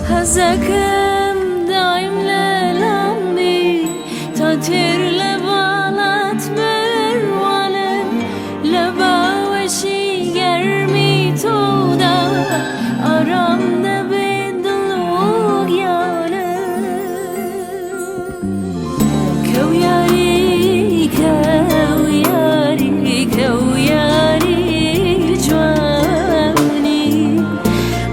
حەزەکەم دایم لەلام بی تا تێر لە باڵات بڕوانم، لە باوەشی گەرمی تۆدا ئارام دەبێت دڵ و گیانم. کەویاری کەویاری کەویاری جوانی،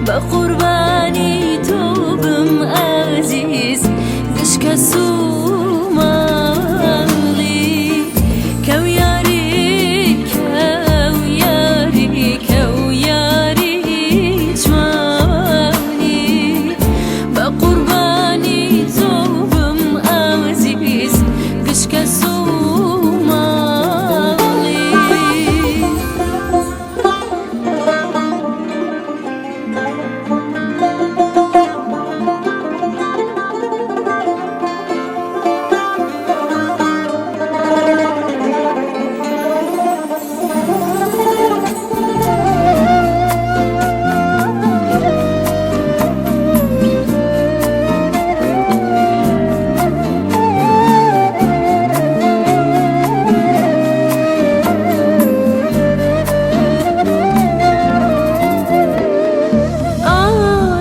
بە قوربانی تۆ بم ئازیز گشکە سوماڵی. کەویاری کەویاری کەویاری جوانی، بە قوربانی تۆ بم ئازیز گشکە سوماڵی.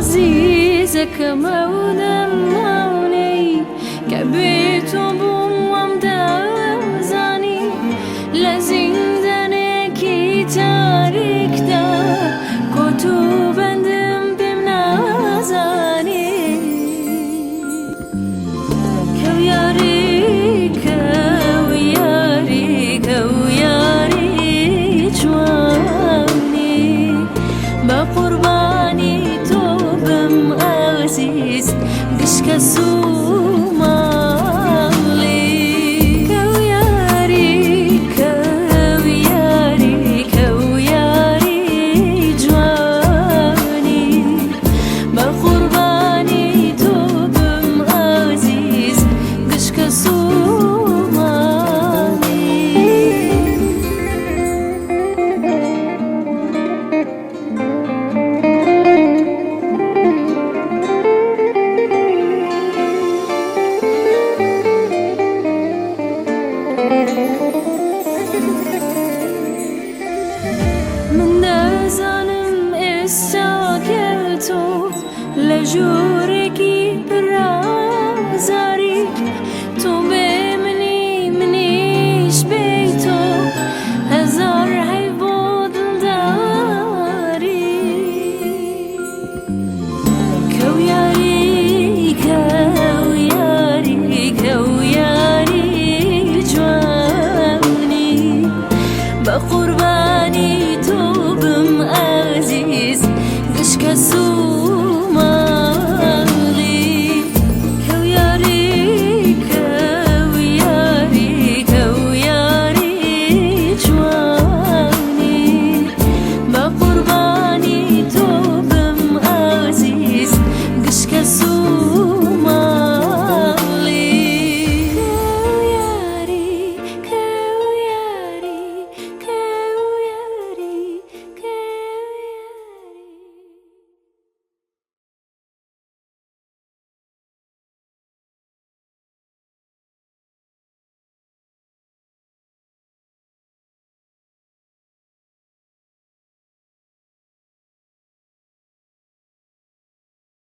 ئازیزەکەم ئەو دەمانەی کە بێ تۆ بووم وام دەزانی، لە زیندانێکی تاریکدا کۆت و بەندم پێم نازانی. کەویاری کەویاری کەویاری جوانی، بە قوربانی تۆ بم ئازیز گشکە سوماڵی. کەویاری کەویاری کەویاری جوانی، بە قوربانی تۆ بم ئازیز گشکە سوماڵی. من دەزانم ئێستا کە تۆ لە ژوورێکی